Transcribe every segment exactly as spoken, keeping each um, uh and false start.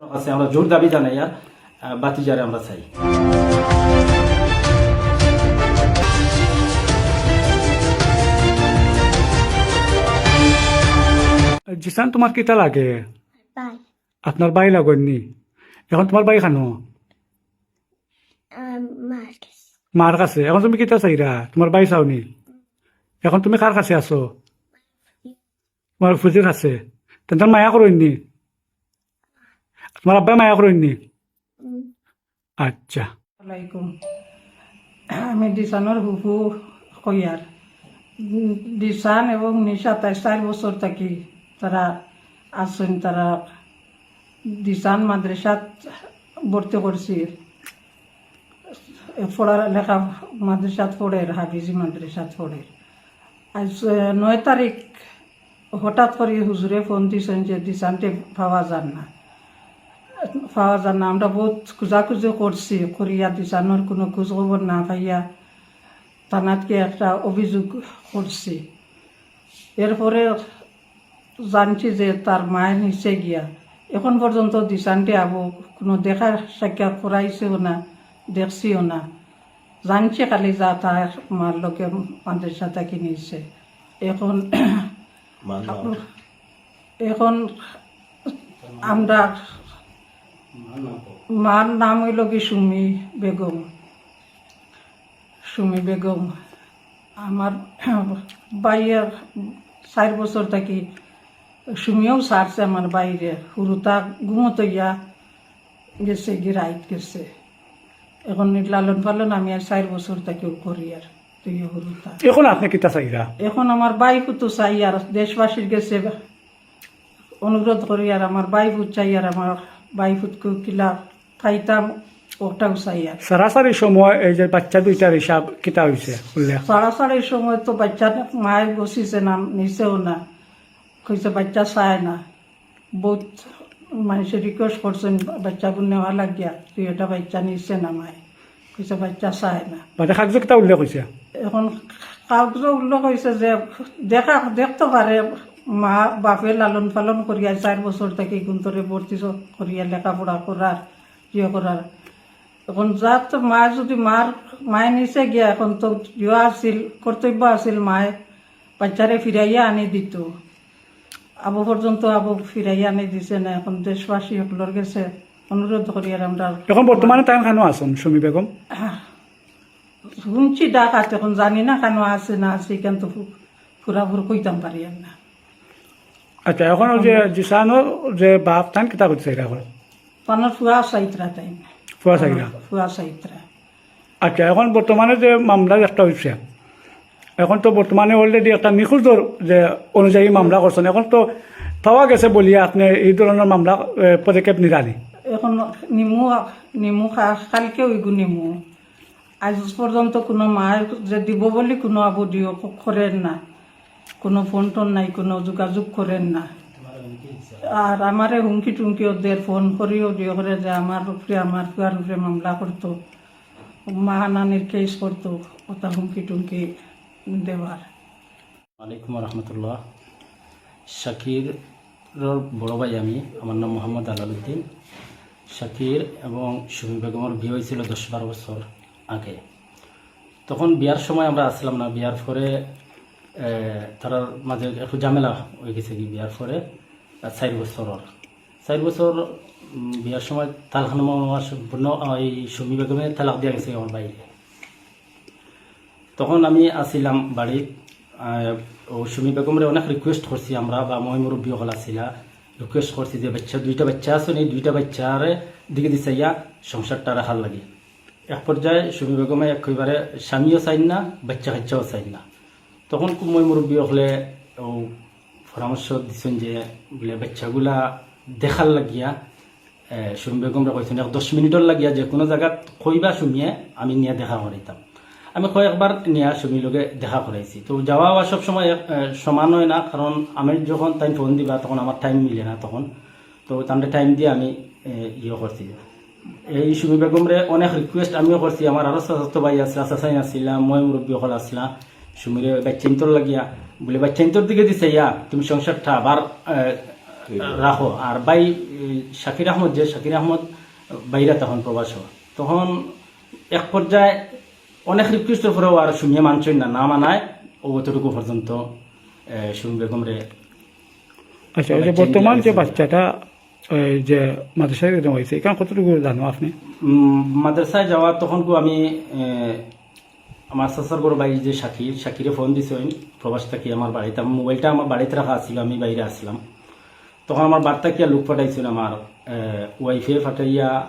আছে, আমরা জোর দাবি জানাইয়ার, আহ, ভাতিজারে আমরা চাই। জিসান, তুমার কিতা লাগে? ভাই। আপনার ভাই লাগইন নি? এখন তুমার ভাই কানো? আহ, মার কাছে। মার কাছে। এখন তুমি কিতা চাইরা? তুমার ভাই চাও নি? এখন তুমি কার কাছে আছো? তুমার ফুফুজির কাছে। তেন তান মায়া করইন নি? তুমার আব্বায় মায়া করইন নি? হুম। আচ্ছা। আলাইকুম। আমি দিশানর ফুফু কইয়ার। উম, দিশান এবং নিশা তাই চাইর বছর থাকি তারা আছইন, তারা দিশান মাদ্রাসাত ভর্তি করছি। পড়ার লেখা মাদ্রাসাত পড়ের, হাফিজি মাদ্রাসাত পড়ের। আইজ, আহ, নয় তারিখ হঠাৎ করি হুজুরে ফোন দিছইন যে দিশানরে পাওয়া যার না, পাওয়া যার না। আমরা বউত খুঁজাখুঁজি করছি, করিয়া দিশানর কুনু খোঁজ খবর না পাইয়া থানাত গিয়া একটা অভিযোগ করছি। এরপরে জানছি যে তার মায় নিছে গিয়া। এখন পর্যন্ত দিশানরে আবু কুনু দেখা সাক্ষাৎ করাইছেও না, দেখছিও না। জানছি খালি যা তার মার লগে মাদ্রাসা থাকি নিছে। এখন মার নাম? এখন আমরা মার নাম অইল কি সুমি বেগম। সুমি বেগম। আমার ভাইয়ে চাইর বছর থাকি সুমিও ছাড়ছে আমার ভাইরে। হুরুতা ঘুমত অইয়া গেছে, গি রাইত গেছে। এখন লালন পালন আমি আর চাইর বছর থাকিও করিয়ার, তুইও হুরুতা। এখন আপনে কিতা চাইরা? এখন আমার ভাইফুতু চাইয়ার, দেশবাসীর গেছে অনুরোধ করিয়ার, আমার ভাইফুত চাইয়ার, আমার ভাইফুতকু কিলা পাইতাম, ওটাও চাইয়ার। সারাসারি সময় এই যে বাচ্চা দুইটার হিসাব কিতা অইছে উল্লেখ? সারাসারি সময় তো বাচ্চা মায় গছিছে না, নিছেও না, কইছে বাচ্চা চায় না। বউত মানষে request করছইন বাচ্চাগুন নেওয়া লাগিয়া, তুই এটা বাচ্চা নিছে না মায়, কইছে বাচ্চা চায় না। বাদে কাগজো কিতা উল্লেখ অইছে? এখন কাগজো উল্লেখ অইছে যে দেখা, দেখতো পারে মা বাপে লালন পালন করিয়া চাইর বছর থাকি গুন্তরে ভর্তি স-, করিয়া লেখাপড়া করার, ইয়ে করার। এখন যার তো মা যদি মার, মায় নিছে গিয়া, এখন তো ইয়ে আছিল, কর্তব্য আছিল মায় বাচ্চারে ফিরাইয়া আনি দিত। আবু পর্যন্ত আবু ফিরাইয়া আনি দিছে না। এখন দেশবাসী হকলর গেছে অনুরোধ করিয়ার আমরা। এখন বর্তমানে তাইন কানো আছইন, সুমি বেগম? হুনছি ডাক আছে, এখন জানি না কানো আছে না আছে, কিন্তু পু-, পুরাপুরি কইতাম পারিয়ার না। আচ্ছা, এখন ওই যে জিসানর যে বাপ, তাইন কিতা করতে চাইরা এখন? তানর ফুয়া চাইতরা তাইন। ফুয়া চাইরা? ফুয়া চাইতরা। আচ্ছা, এখন বর্তমানে যে মামলা একটা অইছে, এখন তো বর্তমানে already একটা নিখোঁজর যে অনুযায়ী মামলা করছইন, এখন তো পাওয়া গেছে বলিয়া আপনে এই ধরনর মামলা, এ, পদক্ষেপ নিরা নি? এখন নিমু, নিমু কা-, কালকে অইগু নিমু। আইজ পর্যন্ত কুনু মায় যে দিব বলি কুনু আবু দিও ক-, করের না, কুনু ফোন টোন নাই, কুনু যোগাযোগ করের না। আর আমারে হুমকি টুমকিও দের, ফোন করিও দিও করে যে আমার উপরে, আমার ফুয়ার উপরে মামলা করতো, মানহানির case করতো, ওটা হুমকি টুমকি দেওয়ার। আলাইকুম রহমতুল্লাহ। শাকিরর বড় ভাই আমি, আমার নাম মোহাম্মদ আলালউদ্দিন। শাকির এবং সুমি বেগমর বিয়া অইছিল দশ বারো বছর আগে। তখন বিয়ার সময় আমরা আছলাম না, বিয়ার পরে, এ, তারার মাঝে একটু ঝামেলা অইগেছে কি বিয়ার পরে, আ, চাইর বছরর। চাইর বছর, উম, বিয়ার সময় তালাকনামা সম্পূর্ণ, আ, এই সুমি বেগমে তালাক দিয়া গেছে আমার ভাইরে। তখন আমি আছিলাম বাড়িত, আহ, ও সুমি বেগমরে অনেক request করছি আমরা, বা ময় মুরব্বী অকল আছিলা, request করছি যে বাচ্চা, দুইটা বাচ্চা আছে নি, দুইটা বাচ্চারে দিকে দি চাইয়া সংসারটা রাখার লাগি। এক পর্যায়ে সুমি বেগমে একেবারে স্বামীও চাইন না, বাচ্চা কাচ্চাও চাইন না। তখন খুব ময় মুরব্বী অকলে ও পরামর্শ দিছইন যে বুলে বাচ্চাগুলা দেখার লাগিয়া এ, সুমি বেগমরে কইছইন, এক দশ মিনিটর লাগিয়া যে কুনু জাগাত কইবা সুমিয়ে, আমি নিয়া দেখা করাইতাম। আমি কয়েকবার নিয়া সুমির লগে দেখা করাইছি। তো যাওয়া আওয়া সব সময় এক, এ, সমান অয় না, কারণ আমি যখন তাইন ফোন দিবা, তখন আমার time মিলে না তখন। তো তানরে time দিয়া আমি, এ, ইয়ে করছি। এই সুমি বেগমরে অনেক request আমিও করছি, আমার আরো চাচাতো ভাই আছলা, চাচাইন আছলা, ময় মুরব্বী অকল আছলা, সুমিরে বাচ্চাইন্তর লাগিয়া, বুলে বাচ্চাইন্তর দিকে দি চাইয়া, তুমি সংসারটা আবার, এ, রাখো। আর ভাই, এ, শাকির আহমদ, যে শাকির আহমদ বাইরা তখন প্রবাস, তখন এক পর্যায়ে অনেক রিকোয়েস্টর পরেও আর সুমিয়ে মানছইন না, না মানায়। ও অতটুকু পর্যন্ত, এ, সুমি বেগমরে আচ্ছা, ওই যে মানে, চেঞ্জ বর্তমান হয়ে যে গেছে। বাচ্চাটা, ওই যে মাদ্রাসায় যেটা হয়েছে, এখানে কতটুকু জানো আপনি? উম, মাদ্রাসায় যাওয়া তখনকু আমি, এ, আমার চাচার বড় ভাই যে শাকির, শাকিরে ফোন দিছইন প্রবাস থাকি আমার বাড়িত। আমার মোবাইলটা আমার বাড়িত রাখা আছিল, আমি বাইরে আসলাম। তখন আমার বাড়ি থাকিয়া লোক পাঠাইছইন, আমার, এ, ওয়াইফে পাঠাইয়া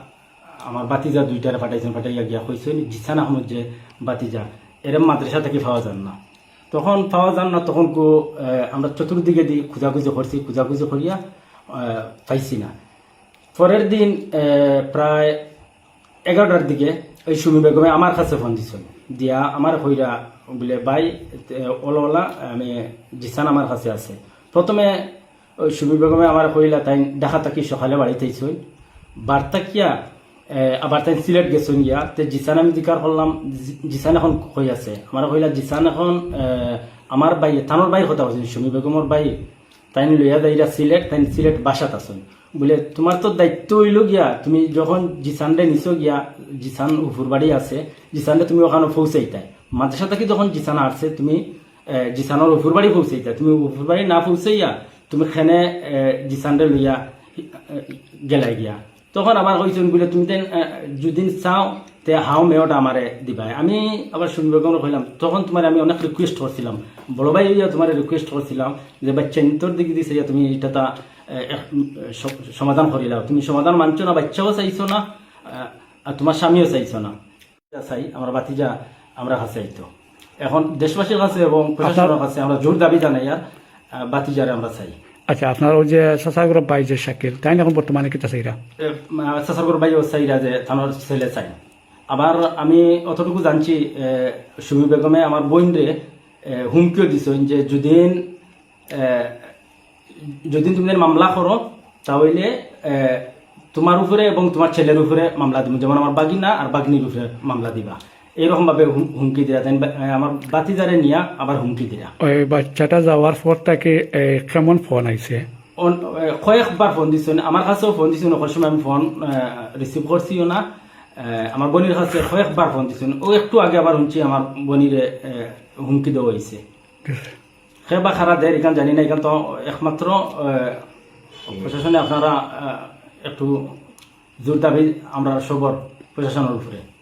আমার ভাতিজা দুইটারে পাঠাইছইন, পাঠাইয়া গিয়া কইছইন, "জিসান আহমদ যে ভাতিজা, এরে মাদ্রাসা থাকি পাওয়া যার না।" তখন পাওয়া যার না, তখনকু, এ, আমরা চতুর্দিকে দি খোঁজাখুঁজি করছি, খোঁজাখুঁজি করিয়া, এ, পাইছি না। পরের দিন, এ, প্রায় এগারোটার দিকে ওই সুমি বেগমে আমার কাছে ফোন দিছইন, দিয়া আমার কইরা বলে, "ভাই, এ, ওলা ওলা, আমি জিসান আমার কাছে আছে।" প্রথমে ওই সুমি বেগমে আমার কইলা, তাইন ঢাকা থাকি সকালে বাড়িত আইছইন, বাড়ি থাকিয়া, এ, আবার তাইন সিলেট গেছইন গিয়া। তে জিসান আমি জিকার করলাম, জি-, জিসান এখন কই আছে? আমার কইলা, "জিসান এখন, এ, আমার ভাই, তানোর ভাই কথা বলছেন, সুমি বেগমর ভাই, তাইন লইয়া যাইরা সিলেট, তাইন সিলেট বাসাত আছইন।" বলে, "তোমার তো দায়িত্ব হইল গিয়া, তুমি যখন জিসানরে নিছো গিয়া, জিসান উফুর বাড়ি আছে, জিসানরে তুমি ওখানে পৌঁছাইতায়। মাদ্রাসা থাকি যখন জিসান আসছে, তুমি, এ, জিসানর উফুর বাড়ি পৌঁছাইতায়। তুমি উফুর বাড়ি না পৌঁছাইয়া তুমি খেনে, এ, জিসানরে লইয়া, এ, গেলায় গিয়া।" তখন আবার কইছইন বলে, "তুমি তেন, এ, যুদিন চাও, তে হাও মেয়টা আমারে দিবায়।" আমি আবার সুমি বেগমরে কইলাম, "তখন তোমারে আমি অনেক রিকোয়েস্ট করছিলাম, বড় ভাই হইয়া তোমারে রিকোয়েস্ট করছিলাম যে বাচ্চা ইন্তর দিকে দিছে, তুমি এটা তা, এ, এক, উম, স-, সমাধান করিলাও। তুমি সমাধান মানছো না, বাচ্চাও চাইছো না, এ, আর তোমার স্বামীও চাইছো না।" চাই, আমার ভাতিজা আমরা কাছে আইতো। এখন দেশবাসীর কাছে এবং প্রশাসনের কাছে আমরা জোর দাবি জানাই, আর, আহ, ভাতিজারে আমরা চাই। আচ্ছা, আপনার ওই যে চাচাগুর ভাই যে শাকিল, তাইন এখন বর্তমানে কিতা চাইরা? এ, আহ, চাচাগুর ভাইও চাইরা যে তানোর ছেলে চাই। আবার আমি অতটুকু জানছি, এ, সুমি বেগমে আমার বোনরে, এ, হুমকিও দিছইন যে যুদিন, এ, যুদিন তুমি মামলা করো, তা হইলে, এ, তোমার উপরে এবং তোমার ছেলের উপরে মামলা দিমু, যেমন আমার বাগিনা আর বাগনির উপরে মামলা দিবা। এইরকম ভাবে হুম-, হুমকি দিরা। তাইন বা-, এ, আমার ভাতিজারে নিয়া আবার হুমকি দিরা। ওই বাচ্চাটা যাওয়ার পর থাকি, এ, কেমন ফোন আইছে? অন-, এ, কয়েকবার ফোন দিছইন, আমার কাছেও ফোন দিছইন, অখন সময় আমি ফোন, এ, রিসিভ করছিও না। এ, আমার বোনের কাছে কয়েকবার ফোন দিছইন, ও একটু আগে আবার হুনছি আমার বোনিরে, এ, হুমকি দেওয়া হইছে। কে বা কারা দের, ইখান জানি না, ইখান তো একমাত্র, এ, প্রশাসনে আপনারা, এ, একটু জোর দাবি আমরা সবর প্রশাসনের উপরে।